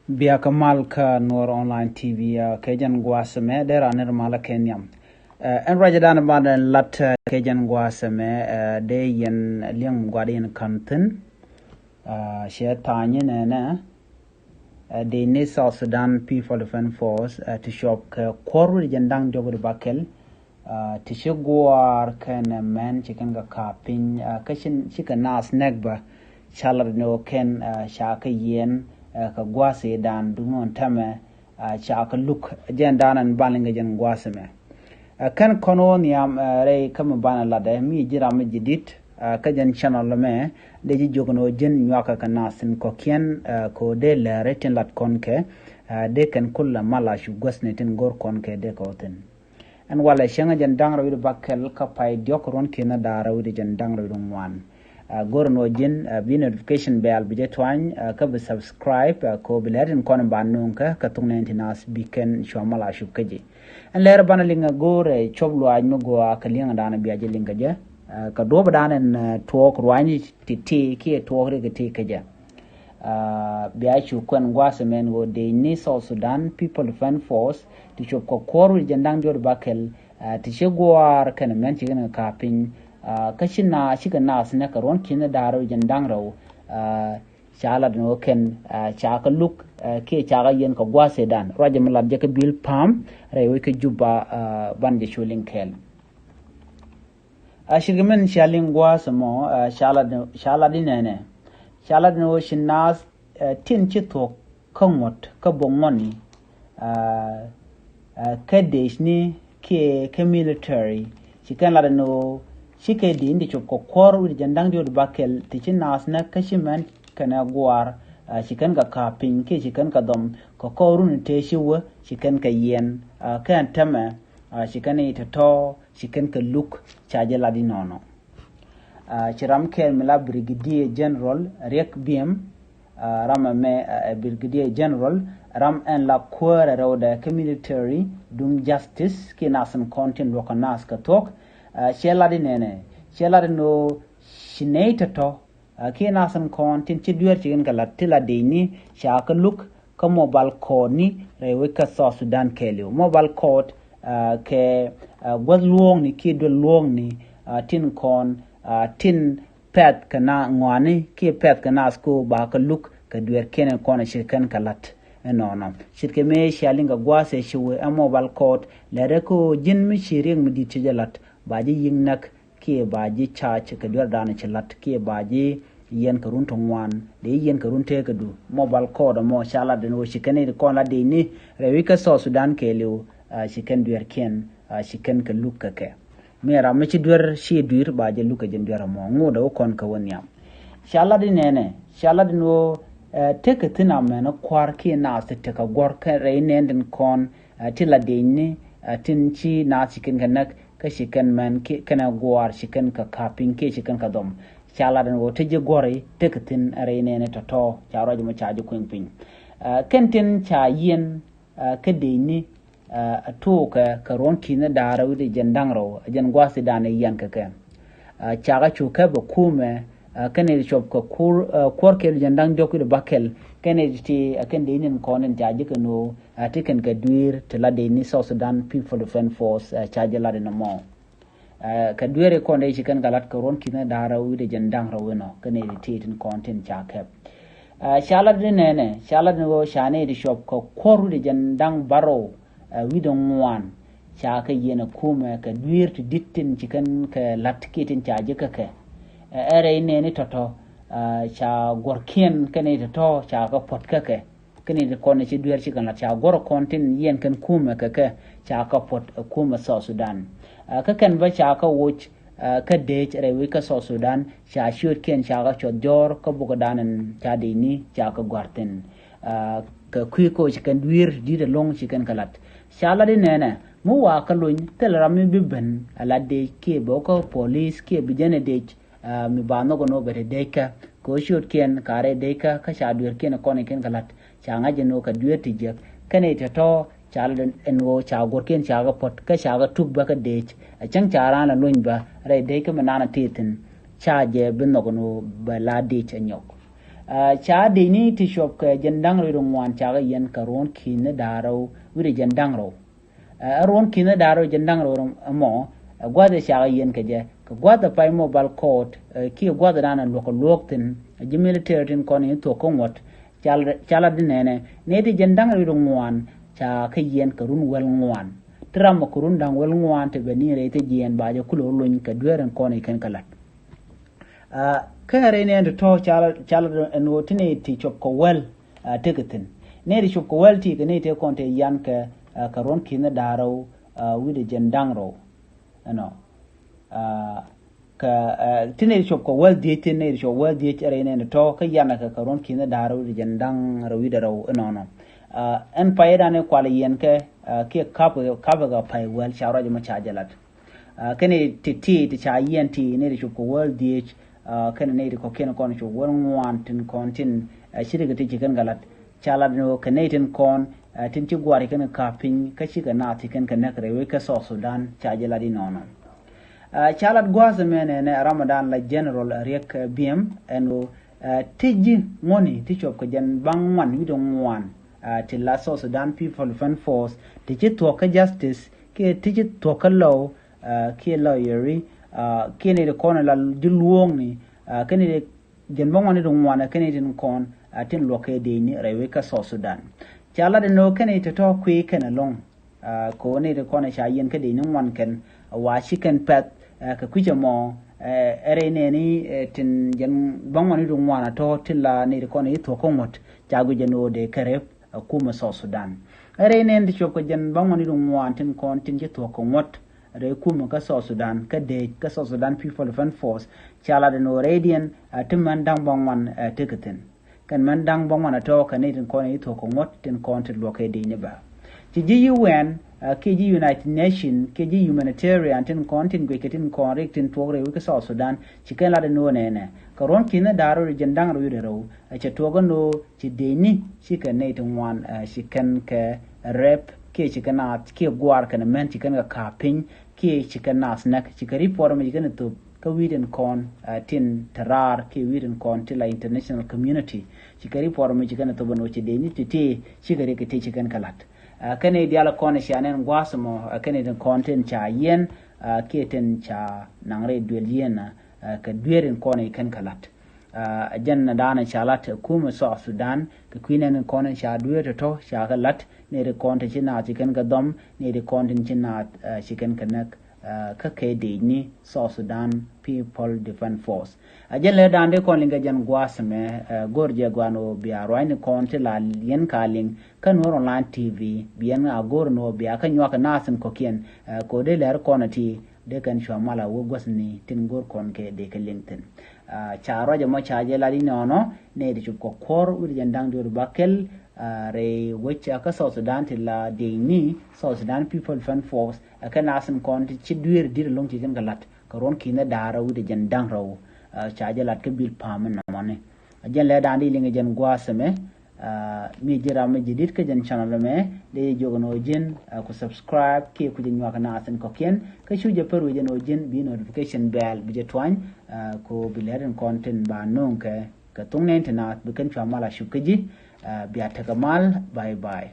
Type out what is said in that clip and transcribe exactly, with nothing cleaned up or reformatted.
Bia kä mal kä Nuɔr Online T V, ah, kɛ jɛn gua̱a̱th ɛmɛ dee raan ni ri malä kɛ nhiam. Eh, ɛn ruacɛ dan banɛ lat, eh, kɛ jɛn gua̱a̱th ɛmɛ, eh, dee yɛn liɛŋ gua̱a̱th in ka̱n thi̱n. Ah, cɛ tha̱a̱ny nɛnɛ, eh, dee ni South Sudan People Defense Force, eh, ti cuɔp kɛ kuɔr wi̱cdɛ jiɛn da̱ŋ diɔ̱k wi̱cdɛ bäkɛl, ah, ti ci gua̱a̱r kɛnɛ mɛn ci kɛn kɛ ka̱a̱p piny, ah, kä ci, ci kɛ naath nɛk bä, ca lat ni ɣöö kɛn, ah, ca kɛ yiɛn, ah, kɛ gua̱a̱th ëëdan duŋ ni ɣöö täämɛ, ah, ca kɛ luk. Jɛn dan ɛn ban liŋ kɛ jɛn gua̱a̱th ɛmɛ. Ah, kɛn kɔn ɣöö nhiam, ah, rɛy kä mi banɛ latdɛ, mi ji̱n ram mi ji̱ di̱t, ah, kä jɛn channel ɛmɛ, dee ji̱ jiök ni ɣöö ji̱n nyuakä kɛ naath tin kɔ̱kiɛn, ah, kɛ ɣöö dee lääri tin lat kɔn kɛ, ah, dee kɛn kulɛ mal a cu guäthni tin go̱r kɔn kɛ dee kɛ ɣöö thi̱n. Ɛn walɛ cäŋ jɛn da̱ŋ rɛw wi̱cdɛ bäkɛl kä pay diɔ̱k ruɔ̱n ki̱n da̱ŋ rɛw wi̱cdɛ jiɛn da̱ŋ rɛw wi̱cdɛ ŋuan. Ah, go̱r ni ɣöö ji̱n, ah, bi notification bell bi jɛ tuany, ah, kä bi subscribe, ah, kɛ ɣöö bi lɛr tin kɔn ba nööŋ kɛ, kɛ thok nɛɛni ti naath bi kɛn cua mal a cup kä ji̱. Ɛn lɛr banɛ liŋ a go̱r, eh, cuɔp luaac mi gɔaa kɛ liɛŋdan bia jɛ liŋ kɛ jɛ. Ah, kɛ duɔ̱ɔ̱p dan ɛn, eh, tuɔɔk ruaacni ti ti kiɛ tuɔɔk rik ti kɛ jɛ. Ah, bia cu kuɛn gua̱a̱th ɛmɛn ɣöö dee ni South Sudan People Defense Force ti cuɔp kɛ kuɔr wi̱cdɛ jiɛn da̱ŋ diɔ̱k wi̱cdɛ bäkɛl, ah, ti ci gua̱a̱r kɛnɛ mɛn ci kɛn kɛ ka̱a̱p piny, ah, kä ci naath, ci kɛ naath nɛk kɛ ruɔ̱n ki̱n da̱ŋ rɛw wi̱cdɛ jiɛn da̱ŋ rɛw, ah, ca lat ni ɣöö kɛn, ah, ca kɛ luk, ah, kiɛ ca kɛ yiɛn kɛ gua̱a̱th ëëdan. Ruacɛ mi lat jɛ kä Bill Pham rɛy wec kä Juba, ah, banɛ jɛ cu liŋ kɛɛl. Ah, ce̱tkɛ min cia liŋ gua̱a̱th ɛmɔ, ah, ca lat ni, ca lat ni nɛnɛ. Ca lat ni ɣöö ci naath, ah, tin ci thuɔ̱k kä ŋuɔ̱t kä bok ŋuɔ̱tni, ah, ah, kä dec ni kiɛ kä military, ci kɛn lat ni ɣöö ci kɛ dec ni ti cuɔp kɛ kuɔr wi̱cdɛ jiɛn da̱ŋ diɔ̱k wi̱cdɛ bäkɛl ti ci naath nɛk kä ci mɛn kɛnɛ gua̱a̱r, ah, ci kɛn kɛ ka̱a̱p piny kiɛ ci kɛn kɛ dhɔm kɛ kɔr run tëë ci wä ci kɛn kɛ yiɛn, ah, kɛn täämɛ, ah, ci kɛn i̱ tɔ̱tɔ̱ ci kɛn kɛ luk. Ca jɛ lat inɔnɔ. Ah, ci ram kɛl mi la Brigadier General Riek Biem, ah, ram ɛmɛ, ah, Brigadier General, ram ɛn la kuäärä rɛwdɛ kä military duŋ justice kiɛ naath tin kɔn tin luɔ̱k kɛ naath kɛ thuɔ̱k. Ah, cɛ lat inɛnɛ, cɛ lat inɔ ci nɛy tɔ̱tɔ̱, ah, kiɛ naath tin kɔn tin ci dueer ci kɛn kɛ lat ti la dec ni ca kɛ luk kä mobile court ni rɛy wec kä South Sudan kɛɛliw. Mobile court, ah, kɛ, ah, guäth luɔ̱ɔ̱ŋni kiɛ duel luɔ̱ɔ̱ŋni, ah, tin kɔn, ah, tin pɛ̈th kɛ naath ŋɔaani kiɛ pɛ̈th kɛ naath ko ba kɛ luk kɛ dueerkiɛn in kɔn ci kɛn kɛ lat. Ɛnɔnɔ ce̱tkɛ mëë cia liŋ kɛ gua̱a̱th ɛ ci wee ɛ mobile court, lɛr ɛ ko ji̱n mi ci Riek mi di̱t ci jɛ lat ba ji̱ yi̱k näk kiɛ ba ji̱ charge kɛ dueerdan ci lat kiɛ ba ji̱ yiɛn kɛ run ti ŋuan, dee yiɛn kɛ run tëëkädu. Mobile court ɛmɔ ca lat ɛn ɣöö ci kɛn i̱ kɔn la dec ni rɛy wec kä South Sudan kɛɛliw, ah, ci kɛn dueerkiɛn, ah, ci kɛn kɛ luk kɛ kɛ. Mi ram mi ci duer ci dui̱r ba jɛ luk kɛ jɛn duer ɛmɔ. Ŋot ɛ wä kɔn kɛ wä nhiam. Ca lat inɛnɛ, ca lat in ɣöö, eh, tekɛ thi̱n amɛn kua̱r kiɛ naath ti tekɛ guɔ̱r kɛ rɛy nɛn tin kɔn, eh, ti la dec ni, eh, tin ci naath ci kɛn kɛ näk kä ci kɛn mɛn kiɛ kɛnɛ gua̱a̱r ci kɛn kɛ ka̱a̱p piny kiɛ ci kɛn kɛ dhɔm. Ca lat in ɣöö te ji̱ guɔ̱ri tekɛ thi̱n rɛy nɛn tɔ̱tɔ̱ ca ruac mɔ ca ji̱ kueŋ piny. Eh, kɛn tin ca yiɛn, ah, kä dec ni, ah, a tuukɛ kɛ ruɔ̱n ki̱n da̱ŋ rɛw wi̱cdɛ jiɛn da̱ŋ rɛw, a jɛn gua̱a̱th i̱ da̱a̱n i̱ yian kɛ kɛ. Ah, cakɛ cu kɛ bɛ kumɛ, ah, kɛn i̱ cuɔp kɛ kur, ah, kuɔr kɛl jiɛn da̱ŋ diɔ̱k wi̱cdɛ bäkɛl, kɛn i̱ ti, ah, kɛn dec ni kɔn in ca ji̱ kɛ no̱o̱, ah, ti kɛn kɛ dui̱r ti la dec ni South Sudan People Defense Force, ah, ca ji̱ lat in ɛmɔ. Ah, kɛ dueeri kɔn dee ci kɛn kɛ lat kɛ ruɔ̱n ki̱n da̱ŋ rɛw wi̱cdɛ jiɛn da̱ŋ rɛw inɔ, kɛn i̱ ti tin kɔn tin ca kɛp. Ah, ca lat ni nɛnɛ, ca lat ni ɣöö ca nɛy ti cuɔp kɛ kuɔr wi̱cdɛ jiɛn da̱ŋ bärɔw, ah, wi̱cdɛ ŋuan, ca kɛ yiɛn ɛ kumɛ kɛ dueer ti di̱t tin ci kɛn kɛ lat kiɛ tin ca ji̱ kä kɛ. Ah, ɛ rɛy nɛni tɔ̱tɔ̱, ah, ca guɔ̱rkiɛn kɛ nɛy tɔ̱tɔ̱ ca kɛ puɔ̱t kä kɛ. Kɛn i̱ ti kɔn i̱ ci dueer ci kɛn lat ca guɔ̱r kɔn tin yiɛn kɛn kumɛ kɛ kɛ ca kɛ puɔ̱t ɛ kumɛ South Sudan. Ah, kä kɛn bä ca kɛ woc, ah, kä dec rɛy wec kä South Sudan ca ciötkiɛn ca kɛ cuɔth jɔ̱ɔ̱r kä bukɛ dan in ca dec ni ca kɛ gua̱r thi̱n. Ah, kɛ kui̱ koc kɛn dui̱r di̱t ɛlɔ̱ŋ ci kɛn kɛ lat. Ca lat inɛnɛ mi wa kä lony thil ram mi bi ben a lat dec kiɛ bɛ wä kä police kiɛ bi jɛn ɛ dec. Ah, mi ba nhɔk ɛn ɣöö bɛ te dec kä kɛ ɣöö ciötkiɛn ka rɛy dec kä kä ca dueerkiɛn kɔn i̱ kiɛn kɛ la̱t ca ŋa̱c ɛn ɣöö kɛ dueer ti jiäk. Kɛn i̱ tɔ̱tɔ̱ ca lɛ ɛn ɣöö ca guɔ̱rkiɛn ca kɛ puɔ̱t kä ca kɛ tuk bä kä dec. A cäŋ ca raan lɛ lony bä rɛy dec kä mi naan a tëë thi̱n ca jɛ bi nhɔk ɛn ɣöö bɛ la dec ɛ nyɔk. Ca dec ni ti cuɔp kɛ jɛn da̱ŋ rɛw wi̱cdɛ ŋuan ca kɛ yiɛn kɛ ruɔ̱n ki̱n ni da̱ŋ rɛw wi̱cdɛ jɛn da̱ŋ rɛw. Ɛ ruɔ̱n ki̱n ni da̱ŋ rɛw jɛn da̱ŋ rɛw ɛmɔ, ɛ gua̱th ɛ ca kɛ yiɛn kɛ jɛ kɛ gua̱th ɛ pay mɔ bal kɔɔt kiɛ gua̱th ɛ da̱a̱n ɛ luɔk kɛ luɔk thi̱n, ɛ ji̱ military tin kɔn in thuɔ̱k kä ŋuɔ̱t. Ca lat di nɛnɛ, nɛy ti jɛn da̱ŋ rɛw wi̱cdɛ ŋuan ca kɛ yiɛn kɛ run wäl ŋuan. Ti ram ɔ kɛ run da̱ŋ wäl ŋuan ti bɛ ni rɛy ti jiɛɛn ba jɛ kulɛ wä lony kɛ dueer in kɔn in kɛn kɛ lat. Kä rɛy nɛn ti tɔ̱ ca lat, ca lat ɛn ɣöö ti nɛy ti cuɔp kɛ wäl tekɛ thi̱n. Nɛy ti cuɔp kɛ wäl ti kɛ nɛy ti kɔn ti yan kɛ, kɛ ruɔ̱n ki̱n ni da̱ŋ rɛw wi̱cdɛ jɛn da̱ŋ rɛw. Ɛnɔ. Kä ti nɛy ti cuɔp kɛ wäl dhiec, ti nɛy ti cuɔp wäl dhiec rɛy nɛn ti tɔ̱ kä yan kɛ kɛ ruɔ̱n ki̱n ni da̱ŋ rɛw wi̱cdɛ jɛn da̱ŋ rɛw wi̱cdɛ rɛw ɛnɔnɔ. Ɛn pay dan i̱ kual yiɛn kɛ kiɛ kap, kap kɛ pay wäl ca ruac mɔ ca jɛ lat. Kɛn i̱ ti ti ti ca yiɛn ti nɛy ti cuɔp kɛ wäl dhiec, kɛn nɛy ti kɔ̱kiɛn kɔn cuɔp wäl ŋuan tin kɔn tin ci ti kɛ ti ci kɛn kɛ lat. Ca lat ni ɣöö kɛ nɛy tin kɔn tin ci gua̱a̱r ci kɛn kɛ ka̱p piny kä cikɛ naath ci kɛn kɛ näk rɛy wec kä South Sudan ca jɛ lat inɔnɔ. Ca lat gua̱a̱th ɛmɛ nɛnɛ Ramadan la General Riek Biem ɛn ɣöö ti ji̱ ŋuɔ̱ni ti cuɔp kɛ jɛn ba̱ŋ ŋuan wi̱cdɛ ŋuan ti la South Sudan People Defense Force ti ci thuɔ̱k kä justice kiɛ ti ci thuɔ̱k kä law kiɛ lawyeri kiɛ nɛy ti kɔn la ji̱ luɔ̱ɔ̱ŋni kɛn nɛy ti jɛn ba̱ŋ ŋuan wi̱cdɛ ŋuan kɛn nɛy tin kɔn tin luɔk kɛ dec ni rɛy wec kä South Sudan. Ca lat ɛn ɣöö kɛn nɛy ti tɔ̱ kui̱ kɛn ɛlɔ̱ŋ. Kɛ ɣöö nɛy ti kɔn ca yiɛn kä dec ni ŋuan kɛn wa ci kɛn pɛth kɛ kui̱c ɛmɔ. Ɛ rɛy nɛni tin jɛn ba̱ŋ ŋuan wi̱cdɛ ŋuan a tɔ̱ ti la nɛy ti kɔn i̱ thuɔ̱k kä ŋuɔ̱t ca guic ɛn ɣöö dee kɛ rep ɛ kumɛ South Sudan. Ɛ rɛy nɛn ti cuɔp kɛ jɛn ba̱ŋ ŋuan wi̱cdɛ ŋuan tin kɔn tin ci thuɔ̱k kɛ ŋuɔ̱t rɛy kumɛ kä South Sudan kä dec kä South Sudan People Defense Force. Ca lat ɛn ɣöö rɛydiɛn ti män da̱ŋ ba̱ŋ ŋuan tekɛ thi̱n. Kɛn män da̱ŋ ba̱ŋ ŋuan a tɔ̱ kɛ nɛy tin kɔn i̱ thuɔ̱k kɛ ŋuɔ̱t tin kɔn ti luɔk kɛ dec ni bä. Ci ji̱ U N kiɛ ji̱ United Nation kiɛ ji̱ humanitarian tin kɔn tin guickɛ tin kɔn rik tin tuɔk rɛy wec kä South Sudan ci kɛn lat ɛn ɣöö nɛnɛ kɛ ruɔ̱n ki̱n ni da̱ŋ rɛw wi̱cdɛ jɛn da̱ŋ rɛw wi̱cdɛ rɛw. Ɛ cɛ tuɔk ɛn ɣöö ci dec ni ci kɛ nɛy ti ŋuan ci kɛn kɛ rep kiɛ ci kɛ naath kiɛ gua̱a̱r kɛn män ci kɛn kɛ ka̱p piny kiɛ ci kɛ naath näk. Ci kɛ report ɛmɔ ci kɛn ɛ thop kä wi̱i̱ tin kɔn tin te raar kiɛ wi̱i̱ tin kɔn ti la international community. Ci kɛ report ɛmɔ ci kɛn ɛ thop ɛn ɣöö ci dec ni ti ti ci kɛ rik ti ci kɛn kɛ lat. Kɛn i̱ diaal kɔn cia nɛn gua̱a̱th ɛmɔ kɛn i̱ tin kɔn tin ca yiɛn kiɛ tin ca naŋ rɛy duël yiɛn kɛ dueer in kɔn i̱ kɛn kɛ lat. Ɛ jɛn na da̱a̱n ca lat ɛ kumɛ South Sudan kɛ kui̱ nɛn in kɔn in ca dueer tɔ̱tɔ̱ ca kɛ lat nɛy ti kɔn ti ci naath ci kɛn kɛ dhɔm nɛy ti kɔn tin ci naath ci kɛn kɛ näk kä kɛ dec ni South Sudan People Defense Force. Ɛ jɛn lɛ da̱a̱n di kɔn liŋ kɛ jɛn gua̱a̱th ɛmɛ go̱r jɛ gua̱a̱n ɣöö bia ruaacni kɔn ti la yɛn ka liŋ kä Nuer Online T V bi yɛn a go̱r ni ɣöö bia kä nyuak kɛ naath in kɔ̱kiɛn kɛ ɣöö dee lɛr kɔn ɛ ti dee kɛn cua mal a wä guäthni tin go̱r kɔn kɛ dee kɛ liŋ thi̱n. Ca ruac ɛmɔ ca jɛ lat inɔnɔ nɛy ti cup kɛ kuɔr wi̱cdɛ jɛn da̱ŋ diɔ̱k bäkɛl rɛy wec kä South Sudan ti la dec ni South Sudan People Defense Force ɛ kɛ naath in kɔn ti ci dueer di̱t ɛlɔ̱ŋ ci kɛn kɛ lat kɛ ruɔ̱n ki̱n ni da̱ŋ rɛw wi̱cdɛ jɛn da̱ŋ rɛw. Ca jɛ lat kä bil pa̱a̱m inɔmɔni. Ɛ jɛn lɛ da̱a̱n di liŋ ɛ jɛn gua̱a̱th ɛmɛ. Mi ji̱ ram mi ji̱ di̱t kä jɛn channel ɛmɛ dee jiök ɛn ɣöö ji̱n ku subscribe kiɛ ku jɛ nyuak naath in kɔ̱kiɛn kä cu jɛ pär wec ɛn ɣöö ji̱n bi notification bell bi jɛ tuany. Ku bi lɛr in kɔn tin ba no̱o̱ŋ kɛ kɛ thuŋ nɛn ti naath bi kɛn cua mal a cup kä ji̱. Bia tekɛ mal. Bye bye.